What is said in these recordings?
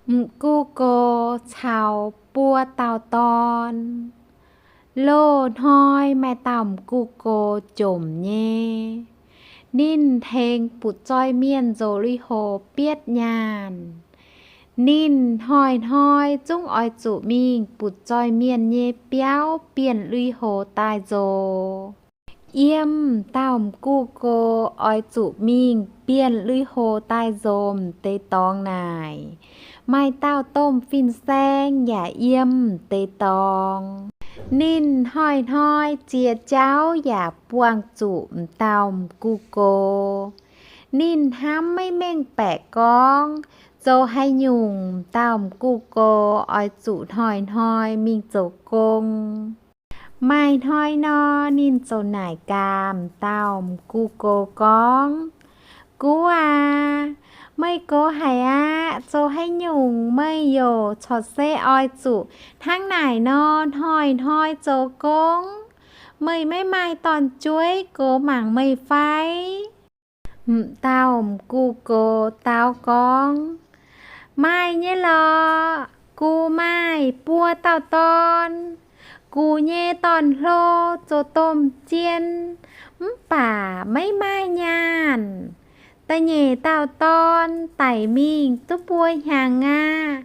M'gux gox caux buo dauh dorn. Loz-hnoi maaih dauh m'gux gox jomc nyei. Ninh tengx butv-zoih mienh nzoc lui-houx bietv nyaanh. Ninh hnoi-hnoi zungv oix zuqc mingh butv-zoih mienh nyei biauv bienh lui-houx daaih nzox. Yiem dauh m'gux gox oix zuqc mingh bienh lui-houx daaih nzox m'deix dorngx naaic, maaih dauh domh fin-saeng yaac yiem m'deix dorngx. Ninh hnoi-hnoi ziex jauv yaac buangh zuqc m'dauh m'gux gox. Ninh hnamv maiv mengh baeqc gorngv zoux haaix nyungc m'dauh m'gux gox oix zuqc hnoi-hnoi mingh zoux gong. Maaih hnoi nor, ninh ziouc naaic gaax m'dauh m'gux gox gorngv, Gux aac, meih gox haic aqv. Zoux haaix nyungc meih youc corc se oix zuqc hnangv naaic nor hnoi-hnoi zoux gong? Meih maiv maaih dorn-jueiv gox mangc meih fai? M'dauh m'gux gox dau gorngv, Maaih nyei lorqc. Gux maaih buo dauh dorn. Gux nyei dorn-hlo zoux domh jien, mv baac maiv maaih nyaanh. Da'nyeic dauh dorn daic mingh duqv buo hnyangx aqv,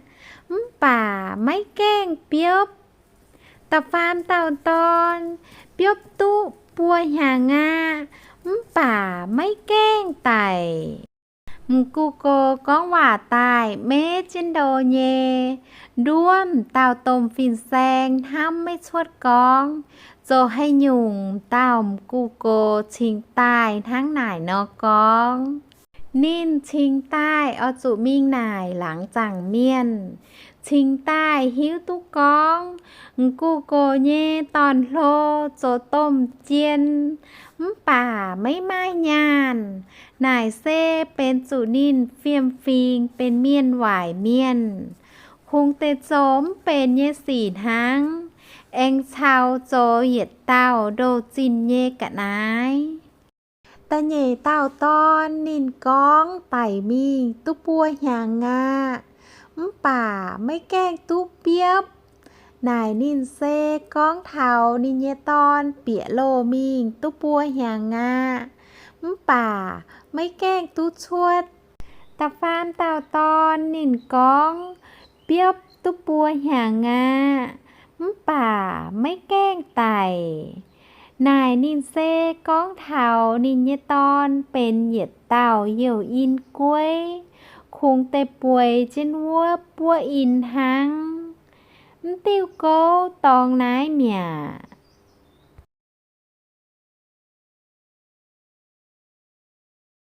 mv baac maiv gaengh biopv. Da'faam dauh dorn biopv duqv buo hnyangx aqv, mv baac maiv gaengh daic. M'gux gox gorngv waac daaih meiv jienv ndo nyei, nduov m'dauh domh fin-saeng hnamv maiv cuotv gorngv zoux haaix nyungc m'dauh m'gux gox cingx daaih hnangv naaic nor gorngv. Ninh cingx daaih oix zuqc mingh naaic laangz zaangc mienh, cingx daaih hiuv duqv gorngv m'gux gox nyei dorn-hlo zoux domh jien, mv baac maiv maaih nyaanh. Naaic se benx zuqc ninh fiem-fingx benx mienh waaic mienh, kungx deix zoux mv benx nyei sic hnangv, aengx caux zoux yietc dauh ndoh zinh nyei ga'naaiv. Da'nyeic dauh dorn ninh gorngv daic mingh duqv buo hnyangx aqv, mv baac maiv gaengh duqv biopv. Naaic ninh se gorngv taux ninh nyei dorn bieqc loh mingh duqv buo hnyangx aqv, mv baac maiv gaengh duqv cuotv. Da'faam dauh dorn ninh gorngv biopv duqv buo hnyangx aqv, mv baac maiv gaengh daic. Naaic ninh se gorngv taux ninh nyei dorn benx yietc dauh youh in gueiv, kungx deix bueix jienv wuov buov in hnangv. Mv diuh gouv dorngx naaiv mi'aqv.